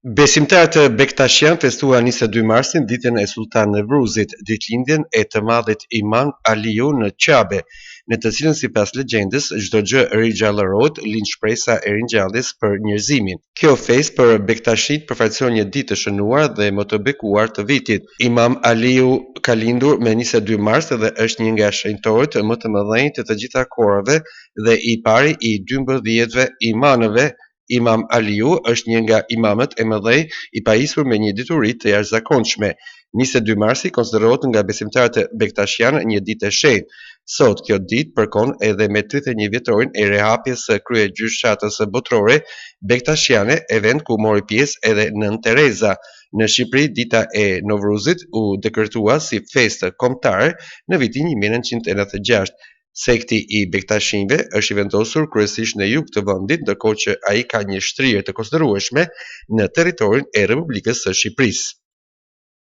Besimtarët bektashianë festuan 22 marsin, ditën e Sulltan Nevruzit, ditëlindjen e të madhit Imam Aliu në Qabe, në të cilën sipas legjendës çdo gjë rigjallërohet, lind shpresa e ringjalljes për njerëzimin. Kjo festë për bektashinjtë përfaqëson një ditë të shënuar dhe më të bekuar të vitit. Imam Aliu ka lindur me 22 mars dhe është një nga shenjtorët më të mëdhenj të të gjitha kohërave dhe i pari i 12 imanëve. Imam Aliu është një nga imamët e mëdhenj i pajisur me një dituri të jashtëzakonshme. 22 marsi konsiderohet nga besimtarët bektashianë një ditë e shenjtë. Sot kjo ditë përkon edhe me 31 vjetorin e rihapjes së kryegjyshatës botërore bektashiane, event ku mori pjesë edhe Nënë Tereza. Në Shqipëri dita e Novruzit u dekretua si festë kombëtare në vitin 1996. Sekti i Bektashinjve është i vendosur kryesisht në jug të vendit, ndërkohë që ai ka një shtrirje të konsiderueshme në territorin e Republikës së Shqipërisë.